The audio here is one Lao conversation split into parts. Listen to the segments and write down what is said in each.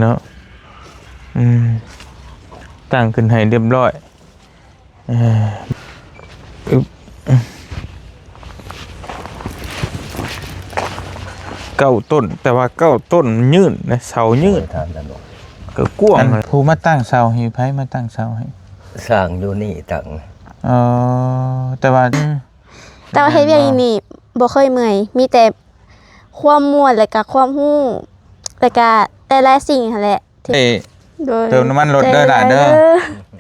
ເນາະ ອືມ ຕັ້ງຂຶ້ນໃຫ້ຮຽບຮ້ອຍ. ເອີ ອຶບ ເກົ້າຕົ້ນ ແຕ່ວ່າເກົ້າຕົ້ນມັນຍືນນະ ເສົາຍືນ ໂດຍ ທ່ານທ່ານ ກໍກວ້າງ. ອັນຜູ້ມາຕັ້ງເສົາໃຫ້ ໃຜມາຕັ້ງເສົາໃຫ້? ຊ່າງຢູ່ນີ້ຕັ້ງ. ເອີ ແຕ່ວ່າ ແຕ່ວ່າເຮັດວຽກຢູ່ນີ້ບໍ່ເຄີຍເມື່ອຍ ມີແຕ່ຄວາມມ່ວນ ແລ້ວກະຄວາມຮູ້ ແລ້ວກະຫຼາຍໆສິ່ງຫັ້ນແຫຼະ. ເອີ ໂດຍ ເຕີມນ້ຳມັນລົດເດີຫຼານເດີ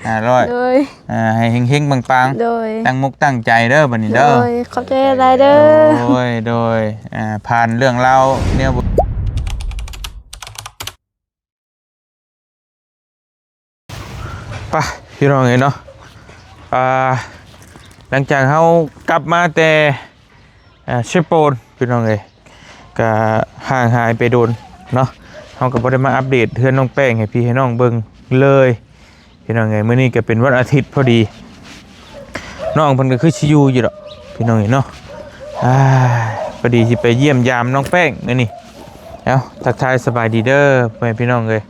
ຫ້າຮ້ອຍ ໂດຍ ອ່າ ໃຫ້ເຮັງໆປັງໆ ໂດຍ ຕັ້ງມຸກຕັ້ງໃຈເດີບັດນີ້ເດີ ໂດຍ ຂອບໃຈຫຼາຍເດີ ໂດຍ ໂດຍ ອ່າ ຜ່ານເລື່ອງລາວແນວ ໄປພີ່ນ້ອງເອີຍເນາະ ອ່າ ຫຼັງຈາກເຮົາກັບມາແຕ່ ອ່າ ເຊໂປນ ພີ່ນ້ອງເອີຍ ກະຫ່າງຫາຍໄປດົນເນາະ ເຮົາກໍບໍ່ໄດ້ມາອັບເດດເຮືອນນ້ອງແປ້ງໃຫ້ພີ່ໃຫ້ນ້ອງເບິ່ງເລີຍ ພີ່ນ້ອງເອີຍ. ມື້ນີ້ກໍເປັນວັນອາທິດພໍດີ ນ້ອງເພິ່ນກໍຄືຊິຢູ່ຢູ່ດອກ ພີ່ນ້ອງເອີຍເນາະ ອ່າ ພໍດີຊິໄປຢ້ຽມຢາມນ້ອງແປ້ງມື້ນີ້. ເອົ້າ ທັກທາຍສະບາຍດີເດີພໍ່ແມ່ພີ່ນ້ອງເອີຍ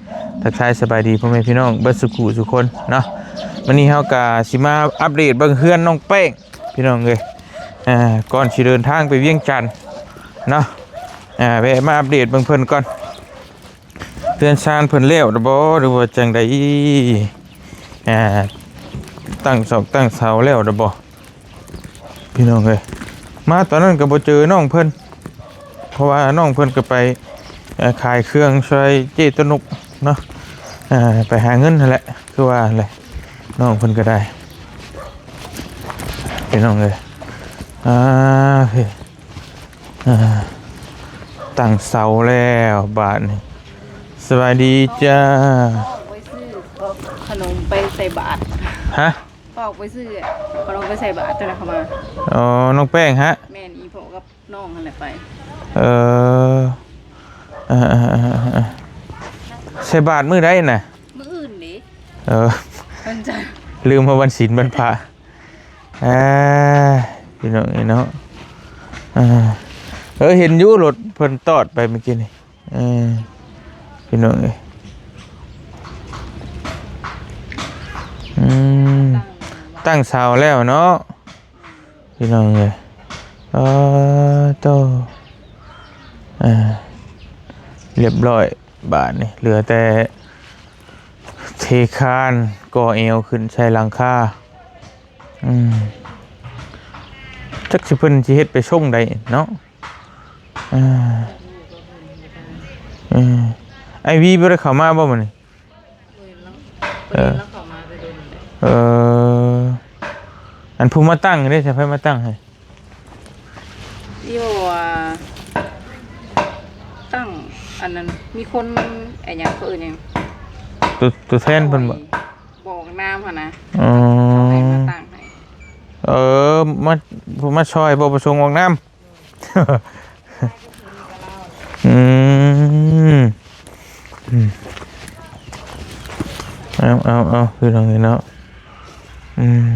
ທັກທາຍສະບາຍດີພໍ່ແມ່ພີ່ນ້ອງເບິດສູ່ຜູ້ສູ່ຄົນເນາະ. ມື້ນີ້ເຮົາກໍຊິມາອັບເດດເບິ່ງເຮືອນນ້ອງແປ້ງ ພີ່ນ້ອງເອີຍ ອ່າ ກ່ອນຊິເດີນທາງໄປວຽງຈັນເນາະ ອ່າ ແວະມາອັບເດດເບິ່ງເພິ່ນກ່ອນ ເຮືອນຊານເພິ່ນແລ້ວແລ້ວບໍ່ ຫຼືວ່າຈັ່ງໃດ ອ່າ ຕັ້ງຊອກຕັ້ງເສົາແລ້ວແລ້ວບໍ່ ພີ່ນ້ອງເອີຍ. ມາຕອນນັ້ນກໍບໍ່ເຈີນ້ອງເພິ່ນ ເພາະວ່ານ້ອງເພິ່ນກໍໄປ ເອີ ຂາຍເຄື່ອງຊ່ວຍເຈ້ຕົວນົກເນາະ ເອີ ໄປຫາເງິນຫັ້ນແຫຼະ ຄືວ່າຫັ້ນແຫຼະ ນ້ອງເພິ່ນກໍໄດ້ ພີ່ນ້ອງເອີຍ ອ່າ ເຮີ້ຍ ອ່າ ຕັ້ງເສົາແລ້ວບາດນີ້. ສະບາຍດີຈ້າ ອອກໄປຊື້ຂະໜົມໄປໃສ່ບາດ ຮະ? ອອກໄປຊື້ຂະໜົມໄປໃສ່ບາດ ຕອນນັ້ນເຂົາມາ. ອໍ ນ້ອງແປ້ງຫະ? ແມ່ນ ອີພໍ່ກັບນ້ອງຫັ້ນແຫຼະໄປ. ເອີ ເອີ ໃສ່ບາດມື້ໃດນະ? ມື້ອື່ນເດ້. ເອີ ວັນຈັນ ລືມວ່າວັນສິນວັນພະ. ອ່າ ພີ່ນ້ອງເອີຍເນາະ ອ່າ ເອີ ເຫັນຢູ່ລົດເພິ່ນຕອດໄປເມື່ອກີ້ນີ້. ເອີ ພີ່ນ້ອງເອີຍ ອືມ ຕັ້ງເສົາແລ້ວເນາະ ພີ່ນ້ອງເອີຍ. ອໍ ໂຕ ອ່າ ຮຽບຮ້ອຍ ບາດນີ້ເຫຼືອແຕ່ເທຄານ ກໍ່ແອວຂຶ້ນໃສ່ຫຼັງຄາ. ອືມ ຈັກຊິເພິ່ນຊິເຮັດໄປຊົງໃດເນາະ. ອ່າ ເອີ ອ້າຍວີບໍ່ໄດ້ເຂົ້າມາບໍ່ມື້ນີ້? ເອີ ເອີ ອັນຜູ້ມາຕັ້ງເດ້ ໃຜມາຕັ້ງໃຫ້? ຢູ່ ອ່າ ຕັ້ງ ອັນນັ້ນ ມີຄົນ ໄອ້ຫຍັງ ເຂົາເອີ້ນຫຍັງ ຕົວ ຕົວແທນເພິ່ນບໍ່? ບໍ່ອອກນາມຫັ້ນນະ. ອໍ ເຂົາໃຫ້ມາຕັ້ງໃຫ້. ເອີ ມາ ມາຊ່ອຍ ບໍ່ປະສົງອອກນາມ. ອືມ ອືມ ເອົາ ເອົາ ເອົາ ພີ່ນ້ອງເອີຍເນາະ ອືມ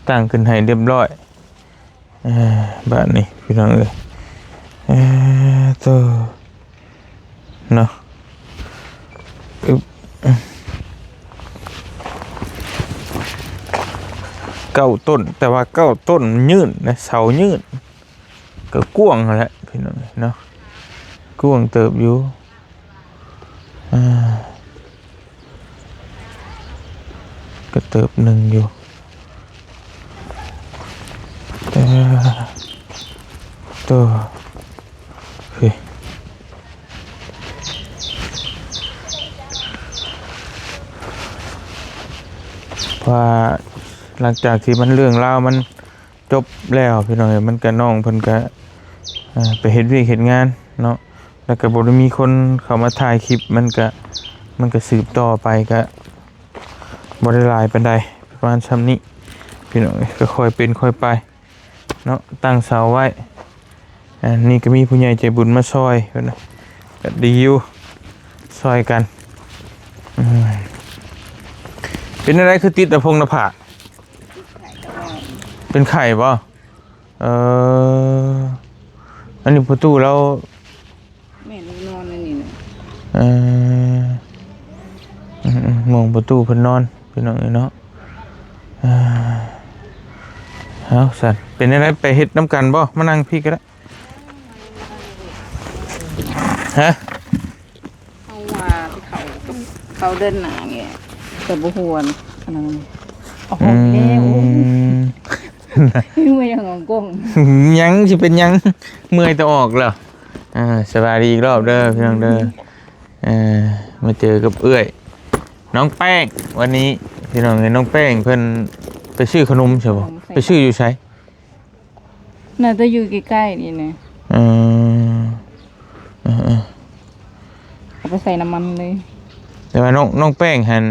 ຕັ້ງຂຶ້ນໃຫ້ຮຽບຮ້ອຍ. ເອີ ບາດນີ້ພີ່ນ້ອງເອີຍ ເອີ ໂຕ ເນາະ ອຶບ ເກົ້າຕົ້ນ ແຕ່ວ່າເກົ້າຕົ້ນມັນຍືນນະ ເສົາຍືນ ກໍກວ້າງຫັ້ນແຫຼະພີ່ນ້ອງເນາະ ກວ້າງເຕີບຢູ່ ອ່າ ກະເຕີບໜຶ່ງຢູ່ ເອີ ໂຕ ເອີ ເພາະວ່າຫຼັງຈາກທີ່ມັນເລື່ອງລາວມັນ ຈົບແລ້ວພີ່ນ້ອງເອີຍ ມັນກະ ນ້ອງເພິ່ນກະ ເອີ ໄປເຮັດວຽກເຮັດງານເນາະ ແລ້ວກະບໍ່ໄດ້ມີຄົນເຂົ້າມາຖ່າຍຄລິບ ມັນກະ ມັນກະສືບຕໍ່ໄປ ກະບໍ່ໄດ້ຫຼາຍປານໃດ ປະມານຊ່ຳນີ້ພີ່ນ້ອງເອີຍ ກະຄ່ອຍເປັນຄ່ອຍໄປເນາະ ຕັ້ງເສົາໄວ້. ອັນນີ້ກໍມີຜູ້ໃຫຍ່ໃຈບຸນມາຊ່ອຍເພິ່ນນະ ກໍດີຢູ່ ຊ່ອຍກັນ ອືມ ເປັນຈັ່ງໃດຄືຕິດໜ້າຜົງໜ້າຜາກ? ເປັນໄຂ້ບໍ່? ເອີ ອັນນີ້ພໍ່ຕູ້ລາວ ແມ່ນ ນອນໃນນີ້ນະ ເອີ ມອງປະຕູເພິ່ນນອນ ພີ່ນ້ອງເອີຍເນາະ. ເອີ ເອົາຊັ້ນ ເປັນຈັ່ງໃດ ໄປເຮັດນຳກັນບໍ່? ມານັ່ງພີ້ກໍໄດ້. ຮະ? ເຮົາວ່າຊິເຂົ້າກັບເຂົ້າເດືອນໜ້ານີ້ ແຕ່ບໍ່ຮູ້ອັນນັ້ນ. ໂອ້ໂຫ ອືມ ແລ້ວ ໂອ້ ເມື່ອຍຫຍັງ ກົງ ຫຍັງຊິເປັນຫຍັງ ເມື່ອຍແຕ່ອອກແລ້ວ. ອ່າ ສະບາຍດີອີກລອບເດີພີ່ນ້ອງເດີ. ເອີ ມາເຈີກັບເອື້ອຍນ້ອງແປ້ງ ວັນນີ້ ພີ່ນ້ອງເອີຍ. ນ້ອງແປ້ງເພິ່ນໄປຊື້ຂະໜົມໃຊ່ບໍ່? ໄປຊື້ຢູ່ໃສ? ໜ້າຈະຢູ່ໃກ້ໆນີ້ນະ. ເອີ ເອີໆ ເອົາໄປໃສ່ນ້ຳມັນເລີຍ. ແຕ່ວ່ານ້ອງ ນ້ອງແປ້ງຫັ້ນ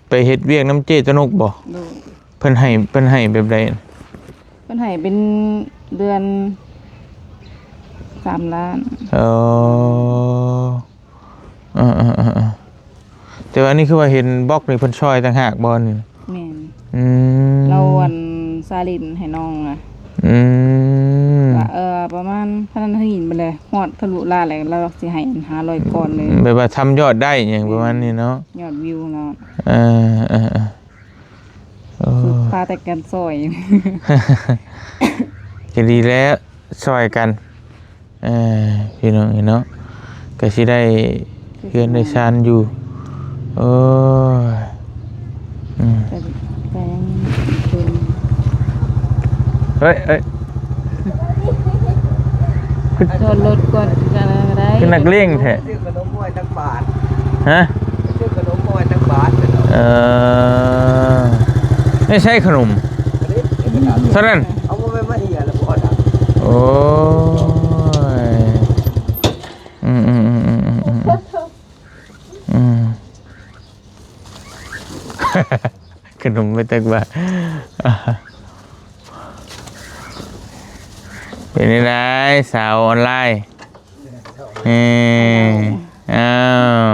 ໄປເຮັດວຽກນຳເຈ້ຕະນົກບໍ່? ໂດຍ. ເພິ່ນໃຫ້ ເພິ່ນໃຫ້ແບບໃດ? ເພິ່ນໃຫ້ເປັນເດືອນສາມລ້ານ. ເອີ ເອີໆ ແຕ່ວ່ານີ້ຄືວ່າເຫັນບລັອກນີ້ເພິ່ນຊ່ອຍຕ່າງຫາກບໍ່ນີ້? ແມ່ນ. ອືມ ລາວອັນຊາລິນໃຫ້ນ້ອງນະ. ອືມ ວ່າ ເອີ ປະມານເທົ່ານັ້ນເທົ່ານີ້ບັດແລ້ວຮອດທະລຸລ້ານແລ້ວ ລາວຊິໃຫ້ອັນຫ້າຮ້ອຍກ່ອນເລີຍ. ແບບວ່າທຳຍອດໄດ້ຫຍັງປະມານນີ້ເນາະ. ຍອດວິວເນາະ. ເອີໆໆ ໂອ້ ພາແຕ່ກັນຊ່ອຍ ກໍດີແລ້ວ ຊ່ອຍກັນ. ເອີ ພີ່ນ້ອງເອີຍເນາະ ກໍຊິໄດ້ເຮືອນໄດ້ຊານຢູ່. ໂອ້ຍ ອືມ ກໍ ກໍຍັງເປັນ ເອີຍ ເອີຍ ຈອດລົດກ່ອນກໍໄດ້ ຄືນັກເລງແທ້. ຊື້ຂະໜົມມອຍຈັກບາດ? ຮະ? ຊື້ຂະໜົມມອຍຈັກບາດ? ເອີ ໄດ້ໃຊ້ຂະໜົມ ເທົ່ານັ້ນ. ເອົາບໍ່ແມ່ນມາເຮຍແລ້ວບໍ່? ໂອ້ຍ ອືມໆ ອືມ ຂະໜົມໄປຕັກບາດ. ເປັນຈັ່ງໃດສາວອອນລາຍ? ເອີ ອ້າວ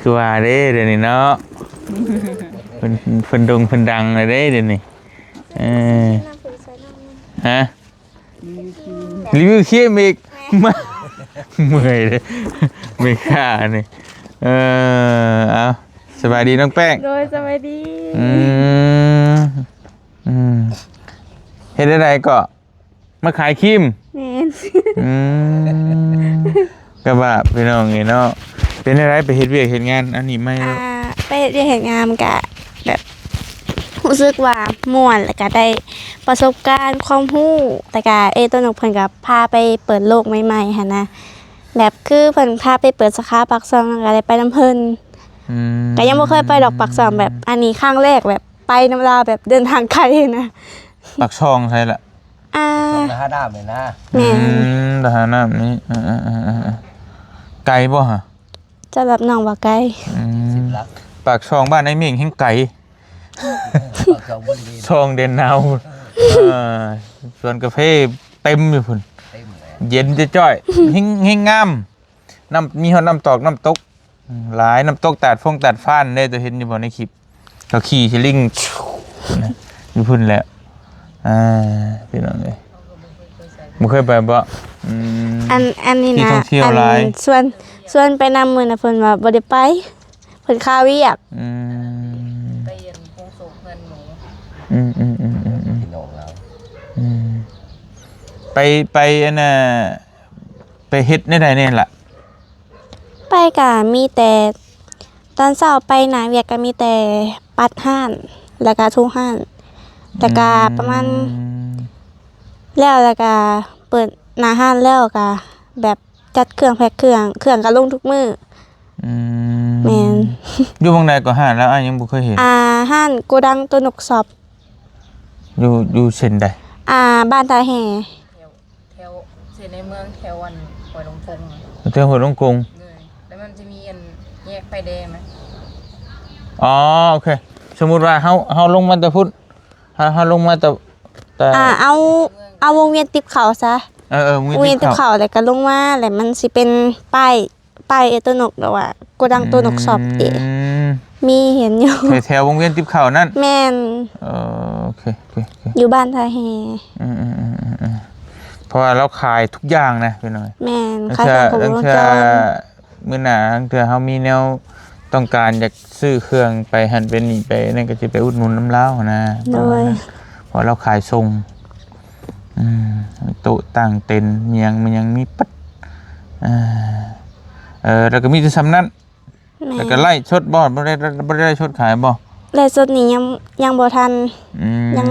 ຄືວ່າເດ້ ດຽວນີ້ເນາະ ເພິ່ນ ເພິ່ນໂດ່ງເພິ່ນດັງແລ້ວເດ້ ດຽວນີ້. ເອີ ຮະ? ຣີວິວຄຣີມອີກ ເມື່ອຍເດ້ແມ່ຄ້ານີ້. ເອີ ເອົາ ສະບາຍດີນ້ອງແປ້ງ. ໂດຍ ສະບາຍດີ. ອືມ ອືມ ເຮັດແນວໃດເກາະ ມາຂາຍຄຣີມ? ແມ່ນ. ອືມ ກະບາບ ພີ່ນ້ອງເອີຍເນາະ. ເປັນແນວໃດໄປເຮັດວຽກເຮັດງານອັນນີ້ໃໝ່? ອ່າ ໄປເຮັດວຽກເຮັດງານກະແບບ ຮູ້ສຶກວ່າມ່ວນ ແລ້ວກະໄດ້ປະສົບການຄວາມຮູ້ ແລ້ວກະເອື້ອຍໂຕນົກເພິ່ນກະພາໄປເປີດໂລກໃໝ່ໆຫັ້ນນະ ແບບຄືເພິ່ນພາໄປເປີດສາຂາປາກຊ່ອງ ກະໄດ້ໄປນຳເພິ່ນ. ອືມ ກະຍັງບໍ່ເຄີຍໄປດອກປາກຊ່ອງ ແບບອັນນີ້ຄັ້ງແລກ ແບບໄປນຳລາວ ແບບເດີນທາງໄກຫັ້ນນະ. ປາກຊ່ອງໃສລະ? ອ່າ ຕະຫານ້ຳນີ້ນະ. ແມ່ນ. ອືມ ຕະຫານ້ຳນີ້ ເອີໆ ໄກບໍ່ຫະ? ສຳລັບນ້ອງບໍ່ໄກ. ອືມ ປາກຊ່ອງບ້ານອ້າຍເມັ້ງແຮ່ງໄກ ປາກຊ່ອງບໍລິເວນ ຊ່ອງແດນນາວ ເອີ ສວນກາເຟເຕັມຢູ່ພຸ້ນ ເຕັມເລີຍ ເຢັນຈ້ອຍໆ ແຮ່ງ ແຮ່ງງາມ. ນ້ຳ ມີຮອດນ້ຳຕອກນ້ຳຕົກ ອືມ ຫຼາຍ ນ້ຳຕົກຕາດຟົງຕາດຟານເດ້ ເຈົ້າເຫັນຢູ່ບໍ່ໃນຄລິບ ເຂົາຂີ່ສະລິງຢູ່ພຸ້ນແຫຼະ. ອ່າ ພີ່ນ້ອງເອີຍ ບໍ່ເຄີຍໄປບໍ່? ອືມ ອັນ ອັນນີ້ນະ ທີ່ທ່ອງທ່ຽວຫຼາຍ ອັນຊວນ ຊວນໄປນຳມື້ນະ ເພິ່ນວ່າບໍ່ໄດ້ໄປ ເພິ່ນຄາວຽກ. ອືມ ໄປຮຽນໂຮງໂຊກເຮືອນໝູ. ອືມໆ ພີ່ນ້ອງລາວ. ອືມ ໄປ ໄປອັນນ່າ ໄປເຮັດແນວໃດແດ່ລະ? ໄປກະມີແຕ່ຕອນເຊົ້າໄປໜ້າວຽກກະມີແຕ່ປັດຮ້ານ ແລ້ວກະຖູຮ້ານ ແລ້ວກະປະມານ ອືມ ແລ້ວ ແລ້ວກະເປີດໜ້າຮ້ານແລ້ວກະແບບຈັດເຄື່ອງແພັກເຄື່ອງ ເຄື່ອງກະລົງທຸກມື້. ອືມ ແມ່ນ. ຢູ່ໝ່ອງໃດກໍຮ້ານລະ? ອ້າຍຍັງບໍ່ເຄີຍເຫັນ. ອ່າ ຮ້ານໂກດັງໂຕນົກຊັອບ. ຢູ່ ຢູ່ເສັ້ນໃດ? ອ່າ ບ້ານທ່າແຮ່. ແຖວ ແຖວເສັ້ນໃນເມືອງ ແຖວອັນຫ້ວຍລົງກົງ. ແຖວຫ້ວຍລົງກົງ. ໂດຍ ແລ້ວມັນຈະມີອັນແຍກໄຟແດງນະ. ອໍ ໂອເຄ ສົມມຸດວ່າເຮົາ ເຮົາລົງມາແຕ່ພຸ້ນ ເຮົາ ເຮົາລົງມາແຕ່ ແຕ່ ອ່າ ເອົາ ເອົາວົງວຽນຕິບເຂົ້າຊະ. ເອີໆ ວົງວຽນຕິບເຂົ້າ ແລ້ວກໍລົງມາ ແລ້ວມັນຊິເປັນປ້າຍ ປ້າຍເອື້ອຍໂຕນົກ ຫຼືວ່າໂກດັງໂຕນົກຊັອບເດ. ອືມ ມີເຫັນຢູ່ ແຖວ ແຖວວົງວຽນຕິບເຂົ້ານັ້ນ. ແມ່ນ. ເອີ ໂອເຄ ໂອເຄ ໂອເຄ ຢູ່ບ້ານທ່າແຮ່. ອືມໆ ເພາະວ່າລາວຂາຍທຸກຢ່າງນະພີ່ນ້ອງ. ແມ່ນ ຂາຍເຄື່ອງຄົບວົງຈອນ. ມື້ໜ້າ ລາງເທື່ອເຮົາມີແນວ ຕ້ອງການຢາກຊື້ເຄື່ອງໄປຫັ້ນໄປນີ້ໄປນັ້ນ ກໍຊິໄປອຸດໜູນນຳລາວຫັ້ນນະ. ໂດຍ ເພາະວ່າລາວຂາຍສົ່ງ. ອືມ ໂຕະຕັ່ງເຕັນ ມີຫຍັງ ມີຫຍັງມີເບິດ. ເອີ ເອີ ແລ້ວກໍມີແຕ່ສ່ຳນັ້ນ. ແມ່ນ ແລ້ວກໍໄລຟ໌ສົດບໍ່? ບໍ່ໄດ້ ບໍ່ໄດ້ໄລຟ໌ສົດຂາຍບໍ່? ໄລຟ໌ສົດນີ້ຍັງ ຍັງບໍ່ທັນ. ອືມ ຍັງ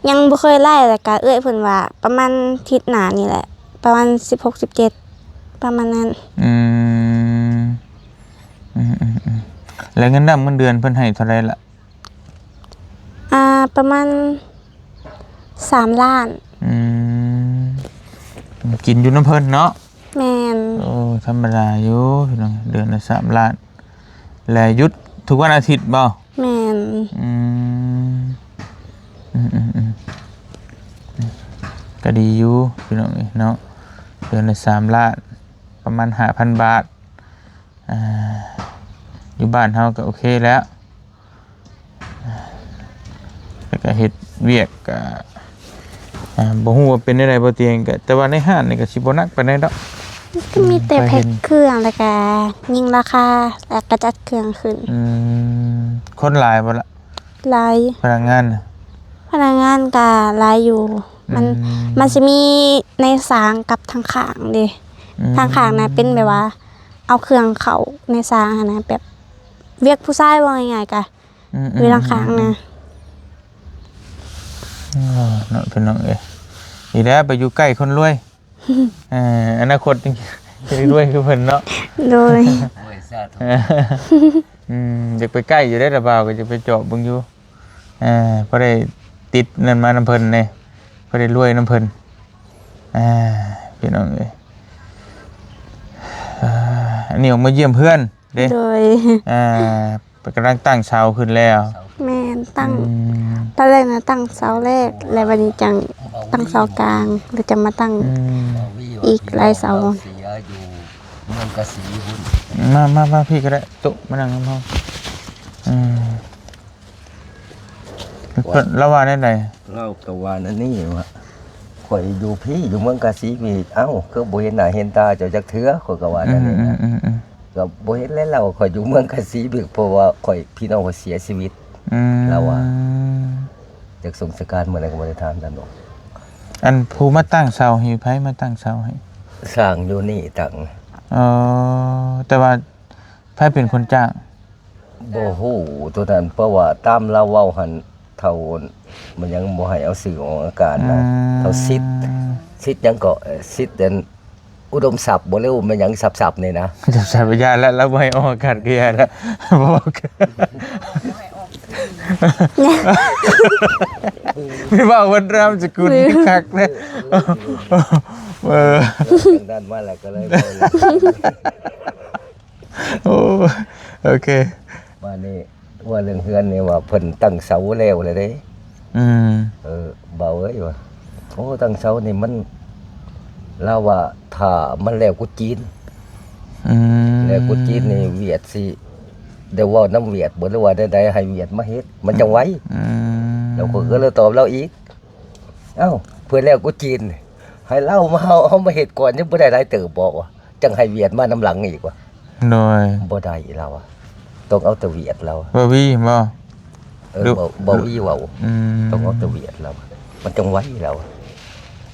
ຍັງບໍ່ເຄີຍໄລ. ແລ້ວກໍເອື້ອຍເພິ່ນວ່າປະມານທິດໜ້ານີ້ແຫຼະ ປະມານສິບຫົກ ສິບເຈັດ ປະມານນັ້ນ. ອືມ ອືມໆໆ ແລ້ວເງິນດຳເງິນເດືອນເພິ່ນໃຫ້ເທົ່າໃດລະ? ອ່າ ປະມານສາມລ້ານ. ອືມ ກິນຢູ່ນຳເພິ່ນເນາະ. ແມ່ນ ໂອ້ ທຳມະດາຢູ່ພີ່ນ້ອງ ເດືອນລະສາມລ້ານ. ແລະ ຢຸດທຸກວັນອາທິດບໍ່? ແມ່ນ ອືມ ອືມໆໆ ກໍດີຢູ່ພີ່ນ້ອງເອີຍເນາະ ເດືອນລະສາມລ້ານ ປະມານຫ້າພັນບາດ. ອ່າ ຢູ່ບ້ານເຮົາກໍໂອເຄແລ້ວ. ແລ້ວກໍເຮັດວຽກກໍ ອ່າ ບໍ່ຮູ້ວ່າເປັນແນວໃດບໍ່ຕຽງ ກໍ ແຕ່ວ່າໃນຮ້ານນີ້ກໍຊິບໍ່ໜັກປານໃດດອກ. ກໍມີແຕ່ ອືມ ແພັກເຄື່ອງ ແລ້ວກໍຍິງລາຄາ ແລ້ວກໍຈັດເຄື່ອງຂຶ້ນ. ອືມ ຄົນຫຼາຍບໍ່ລະ? ຫຼາຍ. ພະນັກງານນະ? ພະນັກງານກໍຫຼາຍຢູ່. ມັນ ອືມ ມັນຊິມີໃນສາງກັບທາງຂ້າງເດ້. ອືມ ທາງຂ້າງນະເປັນແບບວ່າ ເອົາເຄື່ອງເຂົ້າໃນສາງຫັ້ນນະ ແບບວຽກຜູ້ຊາຍ ເວົ້າງ່າຍໆກະ ອືມໆໆໆ ຢູ່ທາງຂ້າງນະ. ໂອ້ ເນາະ ພີ່ນ້ອງເອີຍ ນີ້ແຫຼະໄປຢູ່ໃກ້ຄົນລວຍ. ເອີ ອະນາຄົດຈະໄດ້ລວຍຄືເພິ່ນເນາະ. ໂດຍ ໂອ້ຍ ສາທຸ. ອືມ ຢາກໄປໃກ້ຢູ່ເດ້ ລະບ່າວກໍຢາກໄປຈອບເບິ່ງຢູ່. ເອີ ພໍໄດ້ຕິດນັ້ນມານຳເພິ່ນແດ່ ພໍໄດ້ລວຍນຳເພິ່ນ. ອ່າ ພີ່ນ້ອງເອີຍ ອ່າ ອັນນີ້ອອກມາຢ້ຽມເພື່ອນເດ້. ໂດຍ ອ່າ ເພິ່ນກຳລັງຕັ້ງເສົາຂຶ້ນແລ້ວ. ແມ່ນ ຕັ້ງ ອືມ ຕອນແລກນະຕັ້ງເສົາແລກ ແລ້ວບັດນີ້ຈັ່ງຕັ້ງເສົາກາງ ແລ້ວຈະມາຕັ້ງ ອືມ ອີກຫຼາຍເສົາ. ເສຍຢູ່ເມືອງກະສີພຸ້ນ. ມາ ມາ ມາພີ້ກໍໄດ້ ໂຕະ ມານັ່ງນຳເຮົາ. ອືມ ເພິ່ນ ລາວວ່າແນວໃດ? ລາວກໍວ່າແນວນີ້ວ່າ ຂ້ອຍຢູ່ພີ້ ຢູ່ເມືອງກາສີພີ້ ເອົ້າ ຄືບໍ່ເຫັນໜ້າເຫັນຕາເຈົ້າຈັກເທື່ອ ຂ້ອຍກໍວ່າແນວນີ້ນະ. ອືມໆໆໆ ກໍບໍ່ເຫັນແລ້ວ ລາວວ່າ ຂ້ອຍຢູ່ເມືອງກາສີພີ້ ເພາະວ່າຂ້ອຍ ພີ່ນ້ອງຂ້ອຍເສຍຊີວິດ. ອືມ ລາວວ່າ ຈັກສົງສະການມື້ໃດກໍບໍ່ໄດ້ຖາມທ່ານດອກ. ອັນຜູ້ມາຕັ້ງເສົານີ້ ໃຜມາຕັ້ງເສົາໃຫ້? ຊ່າງຢູ່ນີ້ຕັ້ງ. ອໍ ແຕ່ວ່າ ໃຜເປັນຄົນຈ້າງ? ບໍ່ຮູ້ໂຕນັ້ນ ເພາະວ່າຕາມລາວເວົ້າຫັ້ນ ເຖົ້າ ມັນຍັງບໍ່ໃຫ້ເອົາຊື່ອອກອາກາດນະ. ອືມ ເຖົ້າສິດ ສິດຫຍັງເກາະ ສິດອັນ ອຸດົມສັບບໍ່ ຫຼືແມ່ນຫຍັງສັບໆນີ້ນະ. ສັບໆ ຢ່າລະ ລາວບໍ່ໃຫ້ອອກອາກາດກໍຢ່າລະ ບໍ່ເວົ້າ ມີເວົ້າເບິດນາມສະກຸນຄັກເດ້. ເອີ ເອີ ເລື່ອງນັ້ນມາແລ້ວກໍເລີຍເວົ້າ ໂອ້ ໂອເຄ ບາດນີ້ວ່າເລື່ອງເຮືອນນີ້ວ່າເພິ່ນຕັ້ງເສົາແລ້ວແລ້ວເດ້. ອືມ ເອີ ບ່າວເອີຍວ່າ ໂອ້ ຕັ້ງເສົານີ້ມັນ ລາວວ່າຖ້າມັນແລ້ວກຸດຈີນ. ອືມ ແລ້ວກຸດຈີນນີ້ຫວຽດຊິໄດ້ເວົ້ານຳຫວຽດບໍ່ ຫຼືວ່າແນວໃດ ໃຫ້ຫວຽດມາເຮັດ ມັນຈັ່ງໄວ. ອືມ ແລ້ວຂ້ອຍກໍເລີຍຕອບລາວອີກ ເອົ້າ ເພື່ອແລ້ວກຸດຈີນ ໃຫ້ລາວມາ ເຮົາ ເຮົາມາເຮັດກ່ອນ ຍັງບໍ່ໄດ້ຫຼາຍເຕີບບໍ່ ຈັ່ງໃຫ້ຫວຽດມານຳຫຼັງອີກວ່າ. ໂດຍ ບໍ່ໄດ້ລາວວ່າ ຕ້ອງເອົາແຕ່ຫວຽດລາວ. ບ່າວວີບໍ? ເອີ ບ່າວ ບ່າວວີເວົ້າ. ອືມ ຕ້ອງເອົາແຕ່ຫວຽດລາວ ມັນຈັ່ງໄວລາວວ່າ.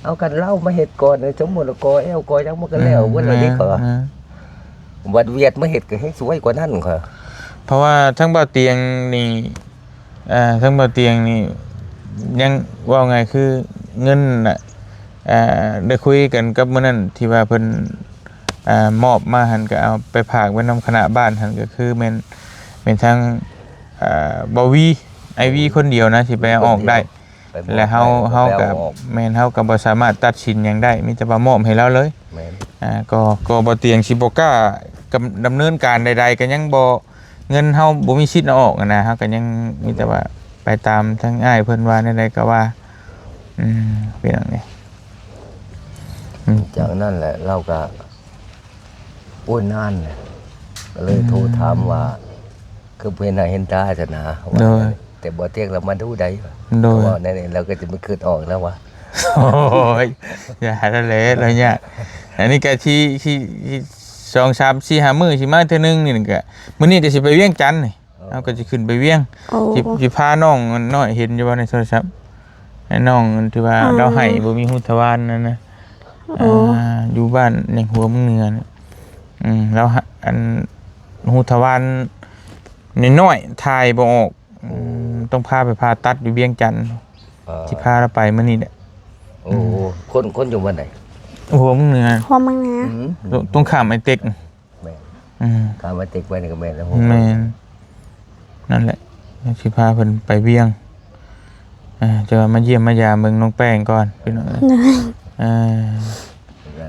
ເອົາ ຄັນລາວມາເຮັດກ່ອນ ສົມມຸດວ່າກໍ່ແອວ ກໍ່ຫຍັງ ມັນກໍແລ້ວເບິດແລ້ວເດ້ ເຂົາວ່າ. ບັດຫວຽດມາເຮັດກໍແຮງສວຍກວ່ານັ້ນຄ່ອຍ. ເພາະວ່າທາງບ່າວຕຽງນີ້ ອ່າ ທາງບ່າວຕຽງນີ້ຍັງເວົ້າງ່າຍຄືເງິນນະ ອ່າ ໄດ້ຄຸຍກັນກັບມື້ນັ້ນທີ່ວ່າເພິ່ນ ອ່າ ມອບມາຫັ້ນ ກໍເອົາໄປຝາກໄວ້ນຳຄະນະບ້ານຫັ້ນ ກໍຄືແມ່ນ ແມ່ນທາງ ອ່າ ບ່າວວີ ອ້າຍວີຄົນດຽວນະ ທີ່ໄປເອົາອອກໄດ້. ແລະເຮົາ ເຮົາກໍ ແມ່ນ ເຮົາກໍບໍ່ສາມາດຕັດສິນຫຍັງໄດ້ ມີແຕ່ວ່າມອບໃຫ້ລາວເລີຍ. ແມ່ນ ອ່າ ກໍ ກໍບ່າວຕຽງຊິບໍ່ກ້າ ດຳເນີນການໃດໆ ກໍຍັງບໍ່ ເງິນເຮົາບໍ່ມີສິດເອົາອອກຫັ້ນນະ ເຮົາກໍຍັງມີແຕ່ວ່າໄປຕາມທາງອ້າຍເພິ່ນວ່າແນວໃດກໍວ່າ. ອືມ ເປັນຫຍັງນີ້ ອືມ ຈາກນັ້ນແຫຼະ ລາວກໍ ໂອ້ຍ ນານແຫຼະ ກໍເລີຍໂທຖາມວ່າ ອືມ ຄືບໍ່ເຫັນໜ້າເຫັນຕາຊັ້ນນະ. ໂດຍ ແຕ່ບໍ່ຕຽງລະມາດູໃດ ໂດຍ ເວົ້າແນວນີ້ລາວກໍຈະມາຄິດອອກແລ້ວວ່າ. ໂອ້ຍ ຢ່າຫັ້ນແຫຼະ ລະຍະ ອັນນີ້ກໍທີ່ ທີ່ ທີ່ ສອງສາມສີ່ຫ້າມື້ຊິມາເທື່ອໜຶ່ງນີ້ກະ ມື້ນີ້ກະຊິໄປວຽງຈັນນີ້. ເອີ ເຮົາກະຊິຂຶ້ນໄປວຽງ ໂອ້ ຊິ ຊິພານ້ອງນ້ອຍ ເຫັນຢູ່ບໍ່ໃນໂທລະສັບ ໃຫ້ນ້ອງທີ່ວ່າ ອືມ ລາວໄຫ້ບໍ່ມີຮູດທະວານນັ້ນນະ. ໂອ້ ອ່າ ຢູ່ບ້ານຫຍັງ ຫົວເມືອງເໜືອນີ້ ອືມ ລາວ ອັນ ຮູດທະວານນ້ອຍໆ ຖ່າຍບໍ່ອອກ. ອືມ ຕ້ອງພາໄປຜ່າຕັດຢູ່ວຽງຈັນ. ເອີ ຊິພາລາວໄປມື້ນີ້ແຫຼະ. ໂອ້ ອືມ ຄົນ ຄົນຢູ່ບ້ານໃດ? ຫົວເມືອງເໜືອ ຫົວເມືອງເໜືອ ອືມ ຕົງ ຕົງຂ້າມໄອເຕັກ. ແມ່ນ ອືມ ຂ້າມໄອເຕັກໄປນີ້ກະແມ່ນແລ້ວ. ແມ່ນ ນັ້ນແຫຼະ ຊິພາເພິ່ນໄປວຽງ ອ່າ ຈະມາຢ້ຽມມາຢາມເບິ່ງນ້ອງແປ້ງກ່ອນພີ່ນ້ອງເອີຍ. ອ່າ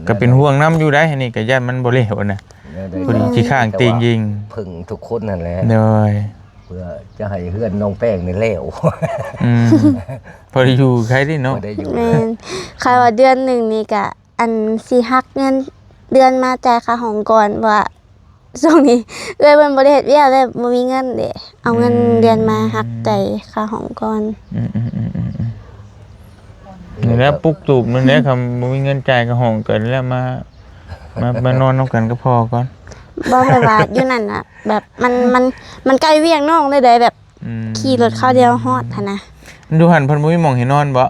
ກະເປັນຫ່ວງນຳຢູ່ໃດ໋ ອັນນີ້ກະຢ້ານມັນບໍ່ແລ້ວນະ ພໍດີຊິຄ້າງຕີງຍິງ ເພິ່ງທຸກຄົນຫັ້ນແຫຼະ ໂດຍ ເພື່ອຈະໃຫ້ເຮືອນນ້ອງແປ້ງນີ້ແລ້ວ. ອືມ ພໍໄດ້ຢູ່ໄຄເດ້ເນາະ ພໍໄດ້ຢູ່. ແມ່ນ ຄາດວ່າເດືອນໜຶ່ງນີ້ກະ ອັນຊິຫັກເງິນເດືອນມາຈ່າຍຄ່າຫ້ອງກ່ອນ ເພາະວ່າຊ່ວງນີ້ເອື້ອຍເພິ່ນບໍ່ໄດ້ເຮັດວຽກ ແລ້ວບໍ່ມີເງິນເດ້ ເອົາເງິນເດືອນມາຫັກຈ່າຍຄ່າຫ້ອງກ່ອນ. ອືມ ອືມ ນີ້ແຫຼະ ປຸກຕູບນັ້ນແຫຼະ ຄັນບໍ່ມີເງິນຈ່າຍຄ່າຫ້ອງກະແລ້ວ ມາ ມາ ມານອນນຳກັນກັບພໍ່ກ່ອນ. ບໍ່ ແບບວ່າຢູ່ນັ້ນນະ ແບບມັນ ມັນ ມັນໃກ້ວຽງນ້ອງເລີຍໃດ ແບບ ອືມ ຂີ່ລົດຄາວດຽວຮອດຫັ້ນນະ. ຢູ່ຫັ້ນເພິ່ນບໍ່ມີໝ່ອງໃຫ້ນອນບໍ?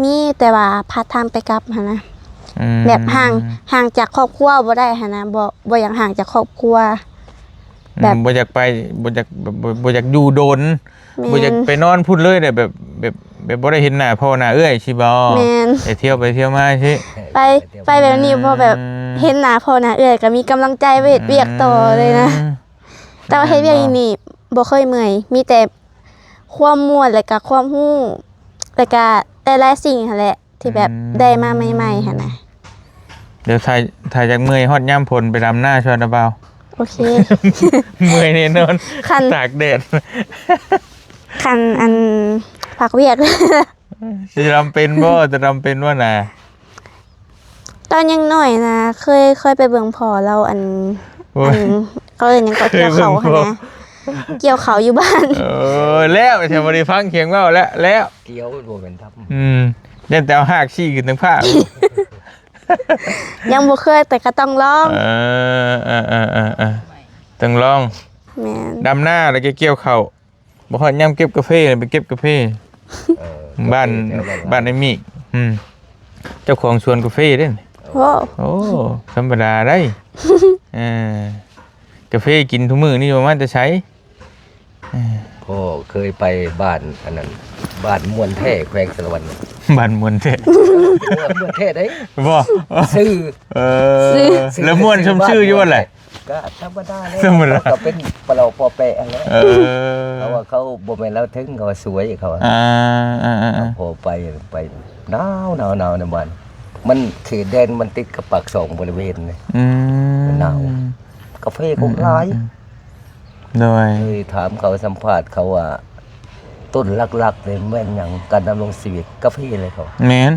ມີ ແຕ່ວ່າພາດທາງໄປກັບຫັ້ນນະ. ອືມ ແບບຫ່າງ ຫ່າງຈາກຄອບຄົວບໍ່ໄດ້ຫັ້ນນະ ບໍ່ ບໍ່ຢາກຫ່າງຈາກຄອບຄົວ ອືມ ແບບ ບໍ່ຢາກໄປ ບໍ່ຢາກ ແບບ ບໍ່ ບໍ່ຢາກຢູ່ດົນ. ແມ່ນ ບໍ່ຢາກໄປນອນພຸ້ນເລີຍ ແບບ ແບບ ແບບບໍ່ໄດ້ເຫັນໜ້າພໍ່ໜ້າເອື້ອຍຊີ້ບໍ? ແມ່ນ ໄປທ່ຽວໄປທ່ຽວມາຊີ້ ໄປ ໄປແບບນີ້ ພໍແບບ ອືມ ເຫັນໜ້າພໍ່ໜ້າເອື້ອຍກະມີກຳລັງໃຈໄປເຮັດວຽກຕໍ່ເລີຍນະ. ອືມ ແຕ່ວ່າເຮັດວຽກຢູ່ນີ້ບໍ່ເຄີຍເມື່ອຍ ມີແຕ່ຄວາມມ່ວນ ແລະກະຄວາມຮູ້ ແລະກະຫຼາຍໆສິ່ງຫັ້ນແຫຼະ ທີ່ແບບ ອືມ ໄດ້ມາໃໝ່ໆຫັ້ນນະ. ດຽວຖ້າ ຖ້າຢາກເມື່ອຍຮອດຍາມຝົນໄປດຳນາຊ່ອຍນະບ່າວ. ໂອເຄ ເມື່ອຍແນ່ນອນ ຄັນ ຕາກແດດ ຄັນອັນ ພັກວຽກ ຊິດຳເປັນບໍ່? ຈະດຳເປັນບໍ່ນະ? ຕອນຍັງນ້ອຍນະ ເຄີຍ ເຄີຍໄປເບິ່ງພໍ່ລາວ ອັນ ໂອ້ຍ ອັນ ເຂົາເອີ້ນຫຍັງເກາະ ເຄີຍເບິ່ງພໍ່ ກ່ຽວເຂົ້າຫັ້ນນະ ກ່ຽວເຂົ້າຢູ່ບ້ານ. ເອີ ແລ້ວ ແຕ່ບໍ່ໄດ້ຟັງສຽງເວົ້າແລ້ວ ແລ້ວ ກ່ຽວບໍ່ແມ່ນດຳ. ອືມ ຢ້ານແຕ່ເອົາຮາກຊີ້ຂຶ້ນເທິງຟ້າ. ຍັງບໍ່ເຄີຍ ແຕ່ກະຕ້ອງລອງ. ເອີ ເອີ ເອີ ເອີ ເອີ ຕ້ອງລອງ. ແມ່ນ ດຳນາແລ້ວກະກ່ຽວເຂົ້າ. ບໍ່ຮອດຍາມເກັບກາເຟ ໄປເກັບກາເຟ ເອີ ບ້ານ ກາເຟແຖວນັ້ນ ບ້ານໄອ້ມີກ. ອືມ ເຈົ້າຂອງສວນກາເຟເດ້. ໂອ້ ໂອ້ ທຳມະດາໄດ໋. ເອີ ກາເຟກິນທຸມື້ນີ້ບໍ່ມາແຕ່ໃສ? ເອີ ພໍ່ເຄີຍໄປບ້ານອັນນັ້ນ ບ້ານມ່ວນແທ້ ແຂວງສາລະວັນ. ບ້ານມ່ວນແທ້ ມ່ວນແທ້ເດ້. ບໍ່ ຊື່ ເອີ ຊື່ ແລ້ວມ່ວນຊົມຊື່ຢູ່ບໍ່ແຫຼະ? ກະທຳມະດາແຫຼະ ທຳມະດາ ກະເປັນປະເຫຼົາະປໍະແປະຫັ້ນແຫຼະ. ເອີ ເພາະວ່າເຂົາບໍ່ແມ່ນລາວເຖິງ ເຂົາວ່າສວຍເຂົາ. ອ່າ ອ່າ ອ່າ ອ່າ ພໍໄປ ໄປໜາວ ໜາວ ໜາວໃນບ້ານ ມັນເຂດແດນມັນຕິດກັບປາກຊ່ອງບໍລິເວນນີ້. ອືມ ໜາວ ກາເຟເຂົາຫຼາຍ. ອືມ ອືມ ໂດຍ ເຄີຍຖາມເຂົາ ສຳພາດເຂົາວ່າ ຕົ້ນຫຼັກໆນີ້ແມ່ນຫຍັງ ການດຳລົງຊີວິດ ກາເຟເລີຍເຂົາ. ແມ່ນ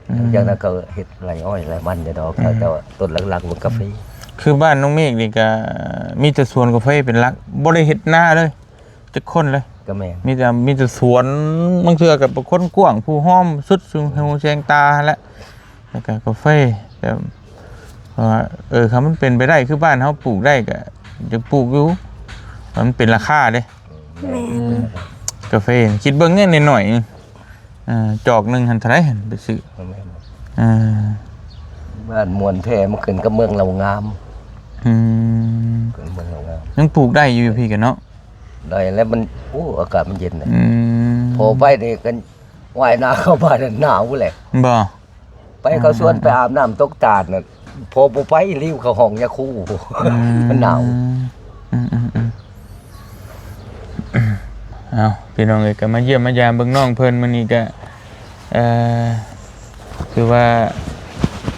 ອືມ ຫຼັງຈາກນັ້ນກໍເຮັດໄຮ່ອ້ອຍໄຮ່ມັນຢູ່ດອກ ອືມ ເຂົາເຈົ້າ ຕົ້ນຫຼັກໆມັນກາເຟ. ອືມ ຄືບ້ານນ້ອງເມກນີ້ກະມີແຕ່ສວນກາເຟເປັນຫຼັກ ບໍ່ໄດ້ເຮັດນາເລີຍຈັກຄົນເລີຍ. ກໍແມ່ນ ມີແຕ່ ມີແຕ່ສວນ ບາງເທື່ອກໍເປັນຄົນກວ້າງ ຜູ້ຮອມສຸດສູງຫູແສງຕາຫັ້ນແຫຼະ ແລ້ວກໍກາເຟ. ແຕ່ ເພາະວ່າ ເອີ ຄັນມັນເປັນໄປໄດ້ຄືບ້ານເຮົາປູກໄດ້ກໍຢາກປູກຢູ່ ມັນເປັນລາຄາເດ້. ແມ່ນ ກາເຟ ຄິດເບິ່ງແດ່ໜ້ອຍໆ ເອີ ຈອກໜຶ່ງຫັ້ນເທົ່າໃດຫັ້ນໄປຊື້. ແມ່ນ ເອີ ບ້ານມ່ວນແທ້ ມັນຂຶ້ນກັບເມືອງລາວງາມ. ອືມ ຂຶ້ນເມືອງລາວງາມ ຍັງປູກໄດ້ຢູ່ ຢູ່ພີ້ກະເນາະ. ໄດ້ແລ້ວ ມັນ ໂອ້ ອາກາດມັນເຢັນນະ. ອືມ ພໍໄປນີ້ກັນ ວ່າຍນ້ຳເຂົ້າບ້ານນັ້ນໜາວແຫຼະ. ບໍ່ ໄປເຂົ້າສວນ ອືມ ໄປອາບນ້ຳຕົກຕາດນັ້ນ ພໍບໍ່ໄປ ລິ້ວເຂົ້າຫ້ອງຍາຄູ. ອືມ ມັນໜາວ. ອືມ ອືມ ອືມ ເອົາ ພີ່ນ້ອງເອີຍ ກໍມາຢ້ຽມມາຢາມເບິ່ງນ້ອງເພິ່ນ ມື້ນີ້ກໍ ເອີ ຖືວ່າ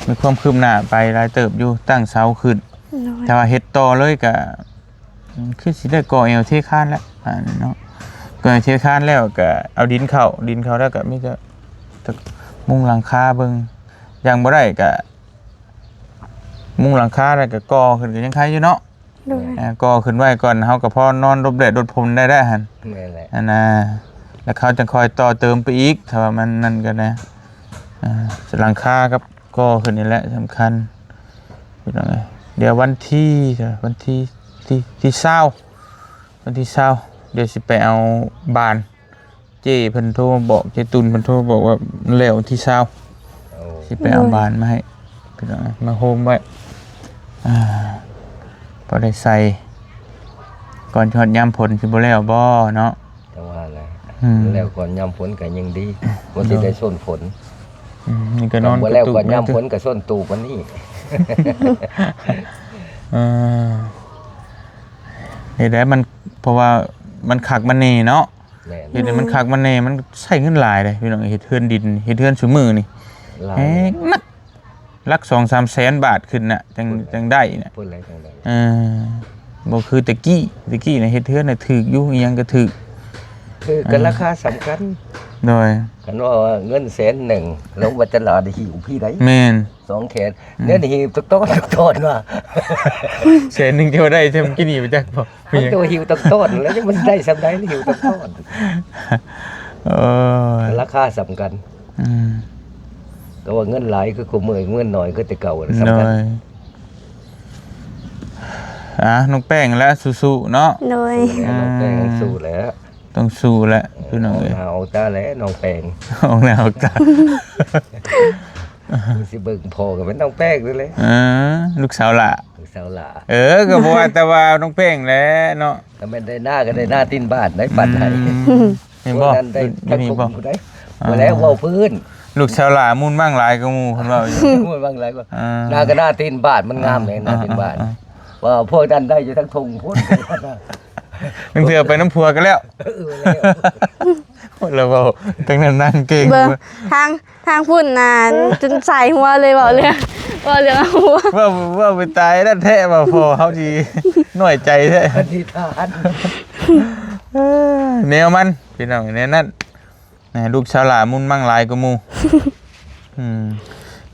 ມີຄວາມຄືບໜ້າໄປຫຼາຍເຕີບຢູ່ ຕັ້ງເສົາຂຶ້ນ. ໂດຍ ແຕ່ວ່າເຮັດຕໍ່ເລີຍກໍ ອືມ ຄືຊິໄດ້ກໍ່ແອວເທຄານແລ້ວ ອ່າ ເນາະ ກໍ່ແອວເທຄານແລ້ວກໍເອົາດິນເຂົ້າ ດິນເຂົ້າແລ້ວກໍມີແຕ່ ແຕ່ມຸງຫຼັງຄາເບິ່ງ ຢ່າງບໍ່ໄດ້ກໍມຸງຫຼັງຄາ ແລ້ວກໍກໍ່ຂຶ້ນກໍຍັງໄຄຢູ່ເນາະ. ໂດຍ ອ່າ ກໍ່ຂຶ້ນໄວ້ກ່ອນ ເຮົາກໍພໍນອນຫຼົບແດດຫຼົບຝົນໄດ້ແລ້ວຫັ້ນ. ແມ່ນແຫຼະ ອັນນ່າ ແລ້ວເຂົາຈັ່ງຄ່ອຍຕໍ່ເຕີມໄປອີກ ຖ້າວ່າມັນນັ້ນກໍໄດ້. ອ່າ ຫຼັງຄາກັບກໍ່ຂຶ້ນນີ້ແຫຼະສຳຄັນ ພີ່ນ້ອງເອີຍ. ດຽວວັນທີ ວັນທີ ທີ ທີຊາວ ວັນທີຊາວ ດຽວຊິໄປເອົາບານ ເຈ້ເພິ່ນໂທມາບອກ ເຈ້ຕຸນເພິ່ນໂທມາບອກວ່າແລ້ວວັນທີຊາວ ໂອ້ ຊິໄປເອົາ ໂດຍ ບານມາໃຫ້ ພີ່ນ້ອງເອີຍ ມາໂຮມໄວ້ ອ່າ ພໍໄດ້ໃສ່ ກ່ອນຊິຮອດຍາມຝົນຊິບໍ່ແລ້ວບໍ່ເນາະ? ຈັ່ງວ່າແຫຼະ ອືມ ແລ້ວກ່ອນຍາມຝົນກໍຍັງດີ ບໍ່ຊິໄດ້ ໂດຍ ຊົນຝົນ ອືມ ນີ້ກໍນອນ ບໍ່ແລ້ວກ່ອນຍາມຝົນກໍຊົນຕູບອັນນີ້ ເອີ ນີ້ແຫຼະມັນ ເພາະວ່າມັນຄັກມັນແນ່ເນາະ ແມ່ນ ເຮັດໃຫ້ມັນຄັກມັນແນ່ ມັນໃຊ້ເງິນຫຼາຍເດ້ພີ່ນ້ອງ ເຮັດເຮືອນດິນ ເຮັດເຮືອນຊຸມື້ນີ້ ຫຼາຍ ແພງນັກ ຫຼັກສອງສາມແສນບາດຂຶ້ນນະ ຈັ່ງ ພຸ້ນແຫຼະ ຈັ່ງໄດ້ນະ ພຸ້ນແຫຼະ ຈັ່ງໄດ້ ເອີ ບໍ່ຄືແຕ່ກີ້ ແຕ່ກີ້ນະເຮັດເຮືອນນະຖືກຢູ່ ອີ່ຫຍັງກໍຖືກ ຖືກກັນ ເອີ ລາຄາສ່ຳກັນ ໂດຍ ຄັນວ່າເງິນແສນໜຶ່ງ ລົງໄປຕະຫຼາດໄດ້ຫິ້ວພີ້ໃດ ແມ່ນ ສອງແຂນ ອືມ ແນວນີ້ຫິ້ວຕອນໆ ຕອນວ່າ ແສນໜຶ່ງຈະວ່າໄດ້ແທ້ ເມື່ອກີ້ນີ້ໄປຈັກບໍ່ ມັນຕົວຫິ້ວຕອນໆ ແລ້ວຍັງມັນໄດ້ສ່ຳໃດຫິ້ວຕອນໆ ໂອ້ຍ ລາຄາສ່ຳກັນ ອືມ ແຕ່ວ່າເງິນຫຼາຍຄືຄູ່ມື້ ເງິນໜ້ອຍຄືແຕ່ເກົ່າ ໂດຍ ສ່ຳກັນ ອ່າ ນ້ອງແປ້ງແຫຼະ ສູ້ໆ ເນາະ ໂດຍ ສູ້ແຫຼະ ນ້ອງແປ້ງ ອ່າ ສູ້ແຫຼະ ຕ້ອງສູ້ແຫຼະ ເອີ ພີ່ນ້ອງເອີຍ ອອກໜ້າອອກຕາແຫຼະນ້ອງແປ້ງ ອອກໜ້າອອກຕາ ຊິເບິ່ງພໍ່ກໍແມ່ນນ້ອງແປ້ງນີ້ແຫຼະ ເອີ ລູກສາວຫຼ້າ ລູກສາວຫຼ້າ ເອີ ກໍບໍ່ວ່າແຕ່ວ່ານ້ອງແປ້ງແຫຼະເນາະ ກໍແມ່ນໄດ້ນາກໍໄດ້ນາຕີນບ້ານໄດ້ປັນໃຫ້ ອືມ ເຫັນບໍ່? ຜູ້ນັ້ນໄດ້ ຢູ່ ຢູ່ນີ້ບໍ່? ທັງທຸງຜູ້ໃດ ອ່າ ບໍ່ແລ້ວເວົ້າພື້ນ ລູກສາວຫຼ້າມູນມັງຫຼາຍກວ່າໝູ່ ເພິ່ນເວົ້າຢູ່ ມູນມັງຫຼາຍກວ່າ ອ່າ ນາກໍນາຕີນບ້ານ ມັນງາມເດ້ ອ່າ ນາຕີນບ້ານ ອ່າ ວ່າພວກນັ້ນໄດ້ຢູ່ທັງທຸງພຸ້ນ ລາງເທື່ອໄປນຳຜົວກໍແລ້ວ ເອີ ແລ້ວ ລາວເວົ້າ ທັງນັ້ນນາງເກັ່ງ ເບິ່ງ ທາງ ທາງພຸ້ນນະ ຈົນສາຍຫົວເລີຍ ເວົ້າເລື່ອງ ເວົ້າເລື່ອງເອົາຫົວ ເວົ້າ ເວົ້າໄປຕາຍນັ້ນແທ້ ວ່າພໍ່ເຮົາຊິນ້ອຍໃຈແທ້ ອະທິຖານ ເອີ ແນວມັນ ພີ່ນ້ອງ ແນວນັ້ນ ນະ ລູກສາວຫຼ້າມູນມັງຫຼາຍກວ່າໝູ່ ອືມ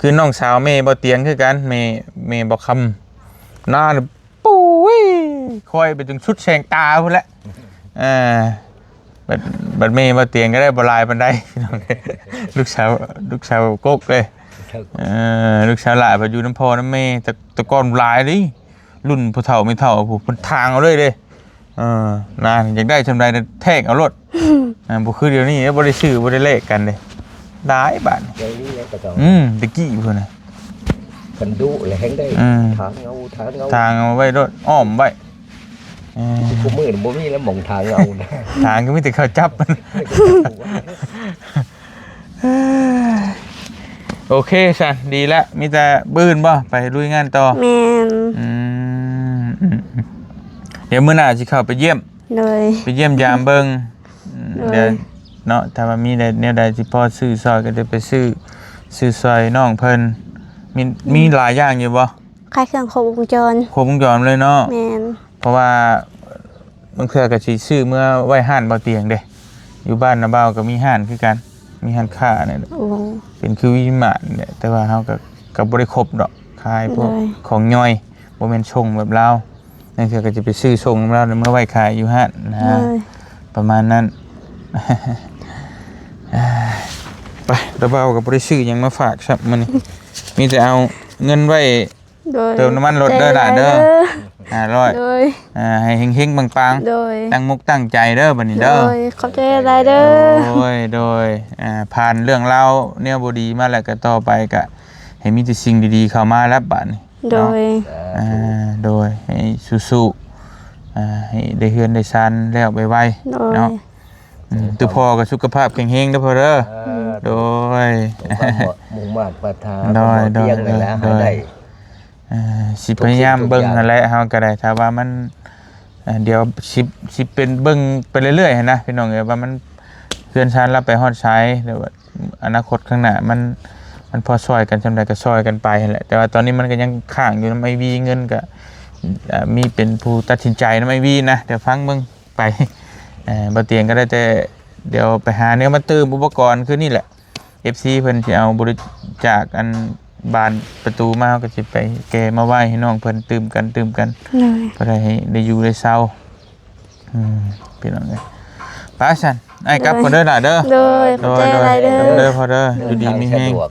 ຄືນ້ອງສາວແມ່ບໍ່ຕຽງຄືກັນ ແມ່ ແມ່ບໍ່ຄຳ ໜ້າ ປຸ້ຍ ຄອຍໄປຈົນສຸດແສງຕາພຸ້ນແຫຼະ ເອີ ບັດ ບັດແມ່ບໍ່ຕຽງກໍໄດ້ບໍ່ຫຼາຍປານໃດ ພີ່ນ້ອງເອີຍ ລູກສາວ ລູກສາວກົກເດ້ ເອີ ລູກສາວຫຼ້າໄປຢູ່ນຳພໍ່ນຳແມ່ ແຕ່ ແຕ່ກ່ອນຫຼາຍເດ້ ລຸ້ນພໍ່ເຖົ້າແມ່ເຖົ້າພຸ້ນ ເພິ່ນຖາງເອົາເລີຍເດ້ ເອີ ນາ ຢາກໄດ້ສ່ຳໃດແທກເອົາໂລດ ອ່າ ບໍ່ຄືດຽວນີ້ ບໍ່ໄດ້ຊື້ ບໍ່ໄດ້ແລກກັນເດ້ ຫຼາຍບາດນີ້ ດຽວນີ້ແຫຼະ ແຕ່ເກົ່າ ອືມ ແຕ່ກີ້ພຸ້ນນະ ຄັນດຸແລ້ວແຮ່ງໄດ້ ອືມ ຖາງເອົາ ຖາງເອົາ ຖາງເອົາໄວ້ໂລດ ອ້ອມໄວ້ ເອີ ຄູ່ມື້ບໍ່ມີແລ້ວໝ່ອງຖາງເອົານະ ຖາງກໍມີແຕ່ເຂົາຈັບ ໂອເຄຊັ້ນ ດີລະ ມີແຕ່ມື້ອື່ນບໍ່ ໄປລຸຍງານຕໍ່ ແມ່ນ ອືມ ອືມ ອືມ ດຽວມື້ໜ້າຊິເຂົ້າໄປຢ້ຽມ ໂດຍ ໄປຢ້ຽມຢາມເບິ່ງ ໂດຍ ດຽວເນາະ ຖ້າວ່າມີແນວໃດທີ່ພໍຊື້ຊ່ອຍກໍໄດ້ໄປຊື້ ຊື້ຊ່ອຍນ້ອງເພິ່ນ ມີ ອືມ ມີຫຼາຍຢ່າງຢູ່ບໍ່? ຂາຍເຄື່ອງຄົບວົງຈອນ ຄົບວົງຈອນເລີຍເນາະ ແມ່ນ ເພາະວ່າບາງເທື່ອກໍຊິຊື້ເມືອໄວ້ຮ້ານເບົາຕຽງເດ້ ຢູ່ບ້ານນາບ່າວກໍມີຮ້ານຄືກັນ ມີຮ້ານຄ້ານີ້ແຫຼະ ໂອ້ ເປັນຄືວິມານແຫຼະ ແຕ່ວ່າເຮົາກໍ ກໍບໍ່ໄດ້ຄົບດອກ ຂາຍພວກ ໂດຍ ຂອງຍ່ອຍ ບໍ່ແມ່ນສົ່ງແບບລາວ ບາງເທື່ອກໍຈະໄປຊື້ສົ່ງນຳລາວ ແລ້ວເມືອໄວ້ຂາຍຢູ່ຮ້ານນະ ໂດຍ ປະມານນັ້ນ ໄປ ລາວເວົ້າກໍບໍ່ໄດ້ຊື້ຫຍັງມາຝາກຊ້ຳມື້ນີ້ ມີແຕ່ເອົາເງິນໄວ້ ໂດຍ ເຕີມນ້ຳມັນລົດເດີຫຼານເດີ ຂອບໃຈຫຼາຍໆເດີ ຫ້າຮ້ອຍ ໂດຍ ອ່າ ໃຫ້ເຮັງໆ ປັງໆ ໂດຍ ຕັ້ງມົກຕັ້ງໃຈເດີບັດນີ້ເດີ ໂດຍ ຂອບໃຈຫຼາຍໆເດີ ໂດຍ ໂດຍ ອ່າ ຜ່ານເລື່ອງລາວແນວບໍ່ດີມາແລ້ວ ກໍຕໍ່ໄປກໍໃຫ້ມີແຕ່ສິ່ງດີໆເຂົ້າມາແລ້ວບັດນີ້ ໂດຍ ເນາະ ອ່າ ໂດຍ ໃຫ້ສູ້ໆ ອ່າ ໃຫ້ໄດ້ເຮືອນໄດ້ຊານແລ້ວໄວໆ ໂດຍ ເນາະ ອືມ ຕຸພໍ່ກໍສຸຂະພາບແຂງແຮງເດີພໍ່ເດີ ເອີ ໂດຍ ຄວາມມຸ່ງມາດປາດຖານ ໂດຍ ຄວາມບໍ່ຕຽງ ໂດຍ ນີ້ແຫຼະ ໂດຍ ໃຫ້ໄດ້ ເອີ ຊິພະຍາຍາມເບິ່ງຫັ້ນແຫຼະ ເຮົາກໍໄດ້ ຖ້າວ່າມັນ ເອີ ດຽວຊິ ຊິເປັນເບິ່ງໄປເລື້ອຍໆຫັ້ນນະ ພີ່ນ້ອງເອີຍ ວ່າມັນ ເຮືອນຊານລາວໄປຮອດໃສ ຫຼືວ່າອະນາຄົດຂ້າງໜ້າ ມັນ ມັນພໍຊ່ອຍກັນສ່ຳໃດກໍຊ່ອຍກັນໄປຫັ້ນແຫຼະ ແຕ່ວ່າຕອນນີ້ມັນກໍຍັງຄ້າງຢູ່ນຳອ້າຍວີ ເງິນກໍ ເອີ ມີເປັນຜູ້ຕັດສິນໃຈນຳອ້າຍວີນະ ດຽວຟັງເບິ່ງ ໄປ ເອີ ບໍ່ຕຽງກໍໄດ້ແຕ່ ດຽວໄປຫາແນວມາຕື່ມອຸປະກອນຄືນີ້ແຫຼະ ເອັຟຊີ ເພິ່ນຊິເອົາບໍລິຈາກອັນບານປະຕູມາ ເຮົາກໍຊິໄປແກ່ມາໄວ້ໃຫ້ນ້ອງເພິ່ນຕື່ມກັນ ຕື່ມກັນ ໂດຍ ກໍໄດ້ໃຫ້ໄດ້ຢູ່ໄດ້ເຊົາ ອືມ ພີ່ນ້ອງເອີຍ ໄປຊັ້ນ ອ້າຍກັບກ່ອນເດີຫຼ້າເດີ ໂດຍ ຂອບໃຈຫຼາຍເດີ ເດີພໍ່ເດີ ຢູ່ດີມີແຮງ ສະດວກ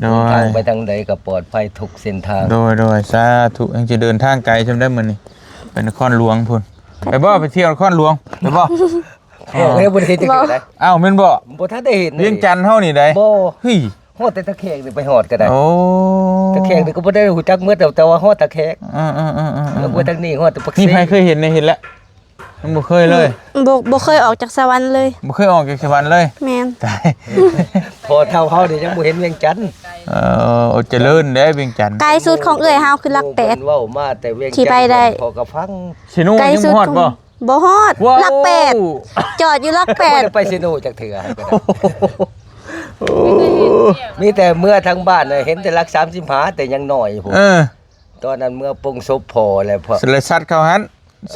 ໂດຍ ເດີນທາງໄປທາງໃດກໍປອດໄພທຸກເສັ້ນທາງ. ໂດຍ ໂດຍ ສາທຸ. ຍັງຈະເດີນທາງໄກຊ່ຳໃດມື້ນີ້ ໄປນະຄອນຫຼວງພຸ້ນ. ໄປບໍ່? ໄປທ່ຽວນະຄອນຫຼວງ ໄປບໍ່? ເອີ ບໍ່ໄດ້ເຫັນຈັກເທື່ອໃດ. ອ້າວ ແມ່ນບໍ່? ບໍ່ທັນໄດ້ເຫັນ. ວຽງຈັນເຮົານີ້ໃດ? ບໍ່. ເຮີ້ຍ ຮອດແຕ່ຕາແຂກນີ້ໄປຮອດກໍໄດ້. ໂອ້ ຕາແຂກນີ້ກໍບໍ່ໄດ້ຮູ້ຈັກໝົດ ແຕ່ວ່າຮອດຕາແຂກ. ເອີໆໆໆ ແລ້ວໄປທາງນີ້ຮອດແຕ່ປາກເຊ. ມີໃຜເຄີຍເຫັນແດ່? ເຫັນແລ້ວ. ມັນບໍ່ເຄີຍເລີຍ. ບໍ່ ບໍ່ເຄີຍອອກຈາກສະຫວັນເລີຍ. ບໍ່ເຄີຍອອກຈາກສະຫວັນເລີຍ. ແມ່ນ. ຕາຍ ພໍ່ເຖົ້າເຮົານີ້ຍັງບໍ່ເຫັນວຽງຈັນ. ເອີ ໂອ້ ຈະເລີນເດ້ວຽງຈັນ. ໄກສຸດຂອງເອື້ອຍເຮົາຄືຫຼັກແປດ ເວົ້າມາແຕ່ວຽງຈັນ ທີ່ໄປໄດ້ ພໍ່ກໍຟັງ. ເຊໂນ ໄກສຸດ ຍັງບໍ່ຮອດບໍ່? ບໍ່ຮອດ. ຫຼັກແປດ ຈອດຢູ່ຫຼັກແປດ. ບໍ່ໄດ້ໄປເຊໂນຈັກເທື່ອ. ໂອ້ ມີແຕ່ເມືອທາງບ້ານນະ ເຫັນແຕ່ຫຼັກສາມສິບຫ້າ ແຕ່ຍັງນ້ອຍພຸ້ນ. ເອີ ຕອນນັ້ນເມືອປົງສົບພໍ່ແລ້ວ ພໍ ແລ້ວສັດເຂົ້າຫັ້ນ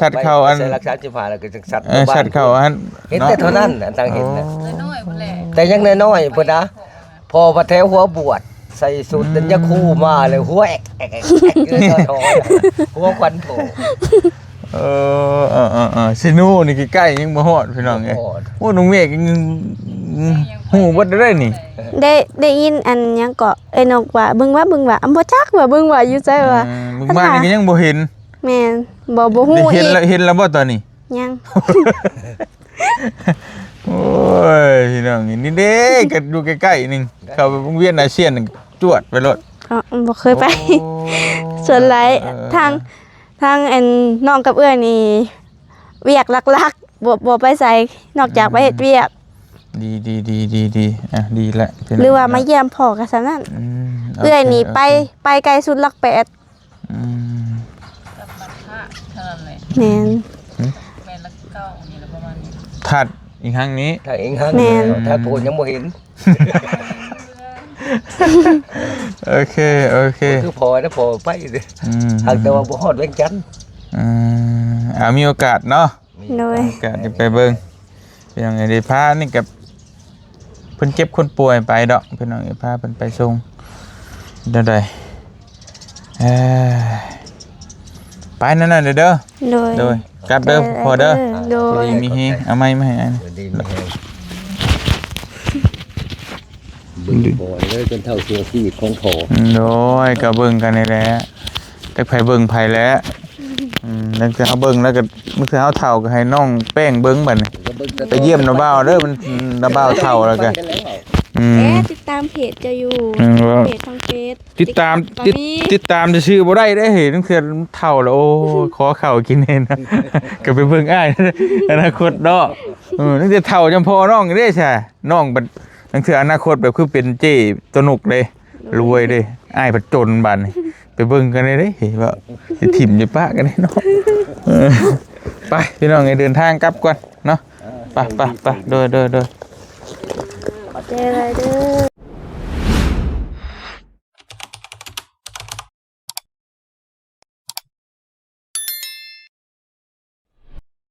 ສັດເຂົ້າອັນ ໃສ່ຫຼັກສາມສິບຫ້າ ແລ້ວກໍຈັກສັດ ເອີ ສັດເຂົ້າຫັ້ນ ເຫັນແຕ່ເທົ່ານັ້ນ ອັນທາງເຫັນນະ ນ້ອຍໆພຸ້ນແຫຼະ ແຕ່ຍັງນ້ອຍໆພຸ້ນນະ. ພໍ່ວ່າແຖວຫົວບວດ ໃສ່ຊຸດ ອືມ ອັນຍາຄູມາແລ້ວ ຫົວແອກໆໆໆ ຢູ່ຕອນຫໍ ຫົວຂວັນໂຜ. ເອີ ເອີໆໆ ເຊໂນນີ້ໃກ້ໆ ຍັງບໍ່ຮອດພີ່ນ້ອງເອີຍ. ບໍ່ຮອດ. ໂອ້ ນ້ອງເມກຍັງຮູ້ເບິດເດ້ນີ້. ໄດ້ ໄດ້ຍິນອັນຫຍັງເກາະ ເອີ່ຍ ນົກວ່າ ເບິ່ງວ່າ ເບິ່ງວ່າ ອຳ ບໍ່ຈັກວ່າ ເບິ່ງວ່າຢູ່ໃສວ່າ. ເອີ ເບິ່ງມານີ້ກໍຍັງບໍ່ເຫັນ. ແມ່ນ. ບໍ່ ບໍ່ຮູ້ອີກ. ເຫັນແລ້ວ ເຫັນແລ້ວບໍ່ຕອນນີ້? ຍັງ. ໂອ້ຍ ພີ່ນ້ອງ ນີ້ເດ້ ກໍຢູ່ໃກ້ໆ ໜຶ່ງ ເຂົ້າໄປວົງວຽນອາຊຽນ ຈວດໄປໂລດ. ອໍ ບໍ່ເຄີຍໄປ. ໂອ້ ສ່ວນຫຼາຍ ເອີໆໆ ທາງ ທາງອັນນ້ອງກັບເອື້ອຍນີ້ ວຽກຫຼັກໆ ບໍ່ ບໍ່ໄປໃສ ນອກຈາກໄປເຮັດວຽກ. ອືມ ດີໆໆໆ ອ່ະ ດີແລ້ວ ຫຼືວ່າມາຢ້ຽມພໍ່ກໍສ່ຳນັ້ນ. ອືມ ເອື້ອຍນີ້ ໂອເຄ ໄປ ໂອເຄ ໄປໄກສຸດຫຼັກແປດ. ອືມ ແມ່ນ. ຫຶ? ແມ່ນຫຼັກເກົ້ານີ້ລະປະມານນີ້ ທາດອີກຄັ້ງນີ້ ທາດອີກຄັ້ງ. ແມ່ນ. ທາດໂພນຍັງບໍ່ເຫັນ. ໂອເຄ ໂອເຄ ຄືພໍນະ ພໍໄປເດ້. ອືມ ຫາກແຕ່ວ່າບໍ່ຮອດວຽງຈັນ. ອືມ ອ່າ ມີໂອກາດເນາະ. ໂດຍ ໂອກາດຈະໄປເບິ່ງ ເປັນຫຍັງໃຫ້ໄດ້ພາ ນີ້ກໍເພິ່ນເຈັບຄົນປ່ວຍໄປດອກ ພີ່ນ້ອງເອີຍ ພາເພິ່ນໄປສົ່ງ ແນວໃດ. ເອີ ໄປນັ້ນໆ ເດີ. ໂດຍ ໂດຍ ກັບເດີ ໂອເຄ ພໍ່ເດີ. ໂດຍ ດີມີແຮງ. ເອົາໄມ້ມາໃຫ້ອັນ ດີມີແຮງ. ເບິ່ງບໍ່ໄດ້ເປັນເທົ່າເຊື່ອຊີວິດຂອງພໍ່. ໂດຍ ກໍເບິ່ງກັນນີ້ແຫຼະ ຈັກໃຜເບິ່ງໃຜແຫຼະ. ອືມ ບາງເທື່ອເຮົາເບິ່ງແລ້ວກໍ ບາງເທື່ອເຮົາເຖົ້າກໍໃຫ້ນ້ອງແປ້ງເບິ່ງບັດນີ້ ໄປຢ້ຽມນ້າບ່າວເດີ. ມັນ ນ້າບ່າວເຖົ້າແລ້ວກໍ ອືມ ເອ ຕິດຕາມເພຈເຈົ້າຢູ່. ອືມ ເພຈທາງເຟສ ຕິດຕາມ ຕິດ ຕິດຕາມຊື່ໆບໍ່ໄດ້ເດ້ເຮີ້ຍ. ບາງເທື່ອເຖົ້າແລ້ວ ໂອ້ ຂໍເຂົ້າກິນແນ່ນະ ກໍໄປເບິ່ງອ້າຍ ອະນາຄົດເນາະ. ເອີ ຕັ້ງແຕ່ເຖົ້າຈຳພໍ່ນ້ອງເດ້ຊະ ນ້ອງບັດ ລາງເທື່ອອະນາຄົດແບບຄືເປັນເຈ້ໂຕນົກເດ້ ລວຍເດ້ ອ້າຍພັດຈົນບາດນີ້. ໄປເບິ່ງກັນເດ້ ເອີ ວ່າຊິຖິ້ມຊິປະກັນເດ້ເນາະ. ເອີ ໄປພີ່ນ້ອງເອີຍ ເດີນທາງກັບກ່ອນເນາະ. ເອີ ໄປ ໄປ ໄປ ໂດຍ ໂດຍ ໂດຍ ຂອບໃຈຫຼາຍເດີ.